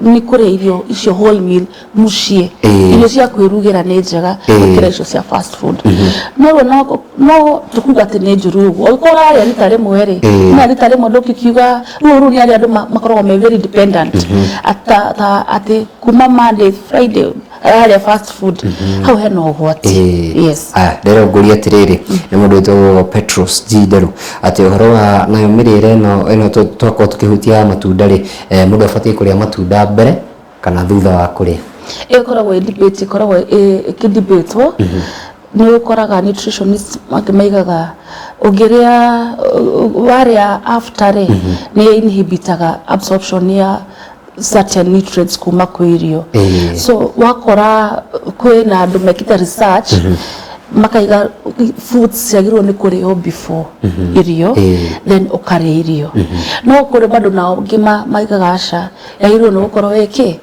nĩ kũrĩa irio icio whole meal mũciĩ. Irio cia kwĩrugĩra nĩ njega gũkĩra icio cia fast food. No rĩu no tũkuga atĩ nĩ njũru ũguo ũngĩkorwo ũrarĩa rita rĩmwe rĩ, na rita rĩmwe ndũngĩkiuga rĩu nĩ arĩa andũ makoragwo me very dependent ata ta atĩ kuma Monday Friday ararĩa fast food, hau hena ũgwati. Yes. Aya, ndĩrenda ngũrie atĩrĩrĩ, nĩ mũndũ wĩtagwo Petros G Nderu, atĩ ũhoro wa nayo mĩrĩre ĩno twakorwo tũkĩhutia ya matunda rĩ, mũndũ abatiĩ kũrĩa matunda mbere kana thutha wa kũrĩa? Ĩyo ĩkoragwo ĩ debate, ĩkoragwo ĩkĩdebatwo. Nĩ ũkoraga nutritionist angĩ maigaga ũngĩrĩa warĩa after rĩ, nĩ inhibitaga absorption ya certain nutrients kuma kwĩ irio. So wakora kwĩna andũ mekĩte research makaiga fruits ciagĩrĩirwo nĩ kũrĩo before irio, then ũkarĩa irio. No kũrĩ bado nao angĩ maigaga aca, yagĩrĩirwo nĩ gũkorwo ĩkĩ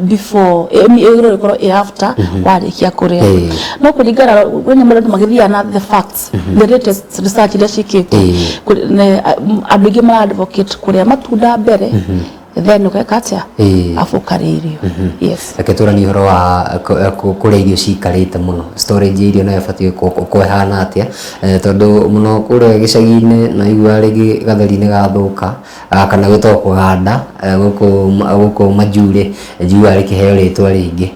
before, ĩgĩrĩirwo gũkorwo ĩ after warĩkia kũrĩa. No kũringana wenya andũ magĩthiaga na the facts, the latest research iria ciĩkĩtwo, andũ aingĩ mara advocate kũrĩa matunda mbere, then ũgeka atĩa, afu ũkarĩa irio. Yes. Reke tũranie ũhoro wa kũrĩa irio cikarĩte mũno. Storage ya irio nayo ĩbatiĩ gũkorwo ĩhana atĩa? Tondũ mũno kũrĩa gĩcagi-inĩ naigua rĩngĩ gatheri nĩ gathũka, kana gwĩtagwo kũganda, gũkũ majuu-rĩ, njiguaga rĩkĩheo rĩtwa rĩngĩ,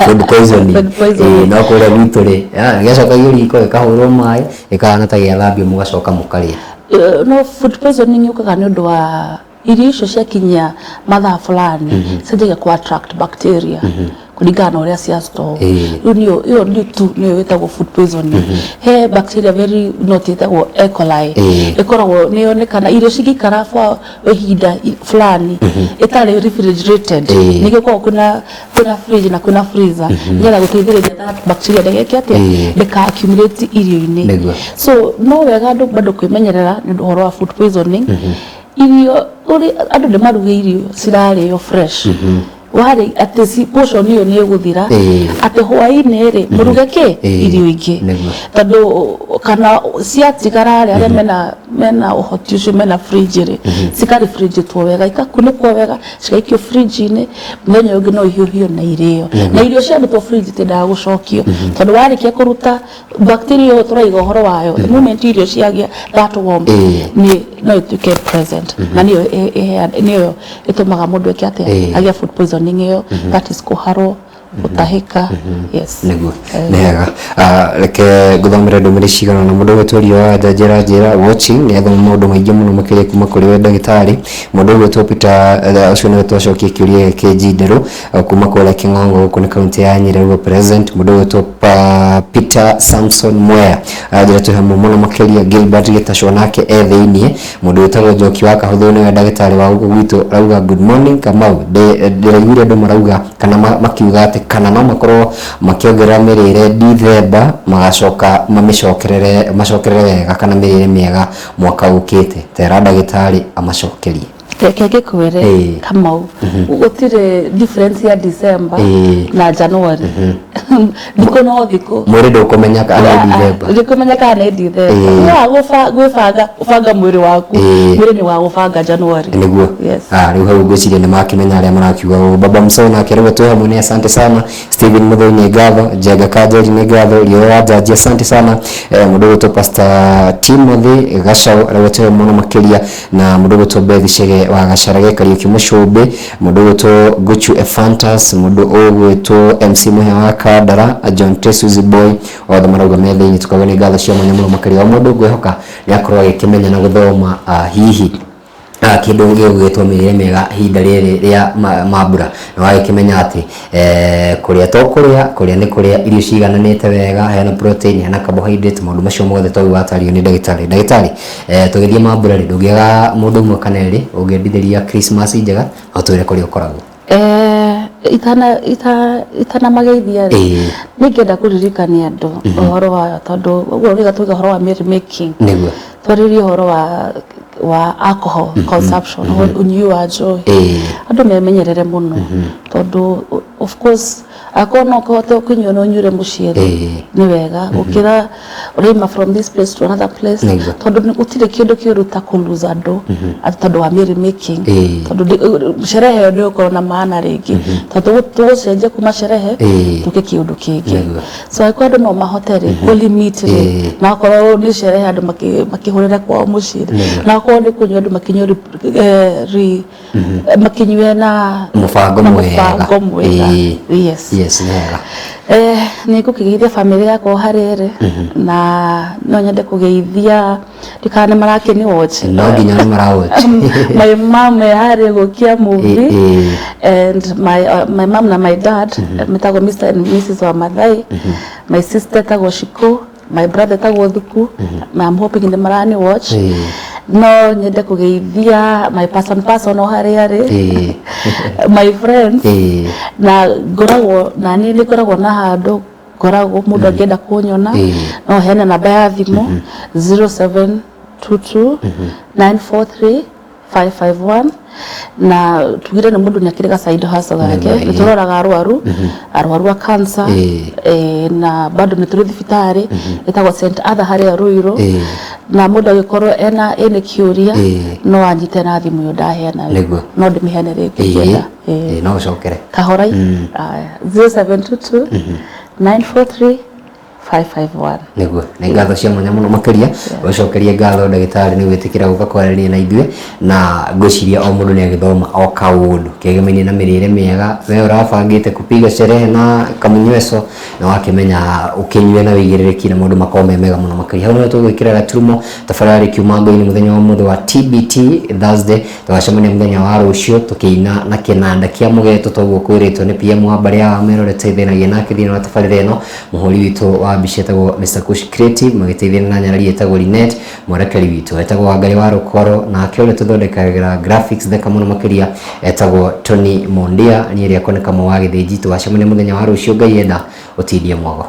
food poisoning. Food poisoning. No kũrĩa gwitũ rĩ, gĩacokagio riko, gĩkahũrwo maĩ, gĩkahana ta gĩathambio, mũgacoka mũkarĩa. No food poisoning yũkaga nĩ ũndũ wa irio icio ciakinyia mathaa fulani cianjagia ku attract bacteria kũringana na ũrĩa cia store. Rĩu nĩyo ĩyo nĩ tu nĩyo ĩtagwo food poisoning. He bacteria very not ĩtagwo E. coli, ĩkoragwo nĩ yonekana irio cingĩikara for ihinda fulani ĩtarĩ refrigerated. Nĩkĩo gũkoragwo kwĩna fridge na kwĩna freezer, nĩgetha gũteithĩrĩria that bacteria ndĩgeke atĩa, ndĩka accumulate irio-inĩ. So no wega andũ bado kwĩmenyerera nĩ ũndũ ũhoro wa food poisoning. Irio ũrĩ andũ nĩ maruge irio cirarĩo fresh, warĩ atĩ portion ĩyo nĩ ĩgũthira, atĩ hwaĩ-inĩ rĩ mũruge kĩ irio ingĩ, tondũ kana ciatigara rĩ, arĩa mena ũhoti ũcio mena fridge rĩ, cikarefrigetwo wega, ikakunĩkwo wega, cigaikio fridge-inĩ, mũthenya ũyũ ũngĩ no ihiũhio na irĩo. Na irio ciarutwo fridge itiendaga gũcokio, tondũ warĩkia kũruta bacteria ĩyo tũraiga ũhoro wayo, the moment irio ciagĩa that warm, nĩ no ĩtuĩke present, na nĩyo nĩyo ĩtũmaga mũndũ eke atĩa, agĩe food poisoning ĩyo, that is kũharwo, gũtahĩka. Yes. Nĩguo, nĩ hega. Reke ngũthomere ndũmĩrĩri cigana na mũndũ ũgwĩtwo Riũa Njanjĩra njĩra watching, nĩ athoma maũndũ maingĩ mũno makĩria kuma kũrĩ we ndagĩtarĩ. Mũndũ ũgwĩtwo Peter, ũcio nĩwe twacokia kĩũria gĩkĩ G Nderũ, kuma kũrĩa Kĩng'ong'o, gũkũ nĩ kaunti ya Nyĩrĩ ũguo present. Mũndũ ũgwĩtwo Peter Samson Mwea aranjĩra twĩ hamwe mũno makĩria. Gilbert Gĩtacwo nake e thĩiniĩ. Mũndũ wĩtagwo Njoki wa Kahũthũ nĩwe ndagĩtarĩ wa gũkũ gwitũ, arauga good morning Kamau. Ndĩraiguire andũ marauga kana makiuga atĩ kana no makorwo makĩongerera mĩrĩre Dithemba, magacoka mamĩcokerere macokerere wega kana mĩrĩre mĩega mwaka ũkĩte. Tera ndagĩtarĩ amacokerie. Reke ngĩkwĩre, Kamau, gũtirĩ difference ya December na January. Thikũ no thikũ. Mwĩrĩ ndũkũmenya kana nĩ Dithemba. Ndũkũmenya kana nĩ Dithemba. No gwĩbanga ũbanga mwĩrĩ waku. Mwĩrĩ nĩ wa gũbanga January. Nĩguo. Yes. Rĩu hau ngwĩciria nĩ makĩmenya arĩa marakiuga ũguo. Baba Msoo nake rĩu twĩ hamwe, nĩ asante sana. Steven Muthoni nĩ ngatho, Njenga Kanjeri nĩ ngatho, Riũa wa Njanji asante sana. Mũndũ ũgwĩtwo Pastor Timothy Gacau arĩa twĩ mũno makĩria, na mũndũ ũgwĩtwo Beth Chege wa Gacarage Kariũki Mũcũmbĩ, mũndũ ũgwĩtwo Guchu Ephantas, mũndũ ũgwĩtwo MC Mũhĩa wa Kandara, John Tesuzi Boy, othe marauga me thĩinĩ, tukauga nĩ ngatho cia mwanya mũno makĩria. O mũndũ ngwĩhoka nĩ akorwo agĩkĩmenya na gũthoma, hihi kĩndũ gĩgwĩtwo mĩrĩre mĩega ihinda rĩrĩ rĩa mambura, na wagĩkĩmenya atĩ kũrĩa to kũrĩa, kũrĩa nĩ kũrĩa irio cigananĩte wega, hena protein, hena carbohydrate, maũndũ macio mothe toguo watario nĩ ndagĩtarĩ. Ndagĩtarĩ, tũgĩthiĩ mambura rĩ, ndũngĩaga mũndũ ũmwe kana erĩ ũngĩendithĩria Christmas njega, no twĩre kũrĩa ũkoragwo. itana ita itanamageithia rĩ Ĩĩ. nĩngĩenda kũririkania andũ ũhoro wa tondũ ũguo rĩga tuge ũhoro wa merry making Nĩguo. twarĩrie ũhoro wa wa alcohol consumption ũnyui wa njohi Ĩĩ. andũ memenyerere mũno tondũ of course akorwo no ũkĩhote kũnyua no ũnyuĩre mũciĩ rĩ Ĩĩ. nĩ wega gũkĩra ũraima from this place to another place Nĩguo. tondũ gũtirĩ kĩndũ kĩũru ta kũ lose andũ atĩ tondũ wa merry making Ĩĩ. tondũ sherehe ĩyo ndĩgũkorwo na maana rĩngĩ tondũ tũgũcenjia kuma sherehe Ĩĩ. tũke kĩũndũ kĩngĩ Nĩguo. so angĩkorwo andũ no mahote rĩ kũ limit rĩ Ĩĩ. na akorwo nĩ sherehe andũ makĩhũrĩre kwao mũciĩ rĩ Nĩguo. na akorwo nĩ kũnyua andũ makĩnyue makinyue na Mũbango na mwega. mũbango mwega Ĩĩ. yes Yes, nĩ wega. Nĩ ngũkĩgeithia bamĩrĩ yakwa o harĩa ĩrĩ na no nyende kũgeithia ndikana nĩ marakĩni watch No nginya nĩ marawatch. My mom e harĩa gũkia movie Ĩĩ. and my mom na my dad metagwo Mr and Mrs wa Mathai, my sister etagwo Shiko, my brother etagwo Thuku. I'm hoping nĩ marani watch. Ĩĩ. No nyende kũgeithia my person person o harĩa arĩ, Ĩĩ. my friends Ĩĩ. Na ngoragwo na niĩ nĩ ngoragwo na handũ ngoragwo mũndũ angĩenda kũnyona Ĩĩ. no heane namba ya thimũ 0722 943 551 na tugire nĩ mũndũ nĩ akĩrĩ ga side hustle gake. Nĩguo, nĩ ĩĩ. tũroraga arwaru arwaru a cancer. Ĩĩ. Na bado nĩ tũrĩ thibitarĩ ĩtagwo St Arthur harĩa Ruiru Ĩĩ. na mũndũ agĩkorwo ena ĩnĩ kĩũria Ĩĩ. no anyite na thimũ ĩyo ndaheana rĩ. Nĩguo. No ndĩmĩheane rĩngĩ Ĩĩ. ũngĩenda. Ĩĩ. Ĩĩ, no ũcokere. Kahorai. Aya, 0722 943 551. Nĩguo, nĩ ngatho cia mwanya mũno makĩria ũcokerie ngatho ndagĩtarĩ nĩ gwĩtĩkĩra gũka kwaranĩria na ithuĩ na ngwĩciria o mũndũ nĩ agĩthoma o kaũndũ kegemaine na mĩrĩre mĩega. We ũrabangĩte kupiga sherehe na kamunyweco na wakĩmenya ũkĩnyue na wĩigĩrĩrĩki na maũndũ makorwo me mega mũno makĩria. Hau nĩho tũgwĩkĩra gaturumo tabarĩra rĩkiuma ngo-inĩ mũthenya wa ũmũthĩ wa TBT Thursday. Tũgacemania mũthenya wa rũciũ tũkĩina na kĩnanda kĩa mũgeto toguo kwĩrĩtwo nĩ PM wa mbarĩ ya Wamero ũrĩa tũteithanagia nake thĩinĩ wa tabarĩra ĩno, mũhũri witũ wa mbica etagwo Mr Kush Creative magĩteithania na nyarari etagwo Linet, mwerekeri witũ etagwo Wangarĩ wa Rũkoro, nake ũrĩa tũthondekagĩra graphics thaka mũno makĩria etagwo Tony Mondia. Niĩ rĩakwa nĩ Kamau wa Gĩthĩnji. Tũgacemania mũthenya wa rũciũ Ngai enda. Ũtindie mwago.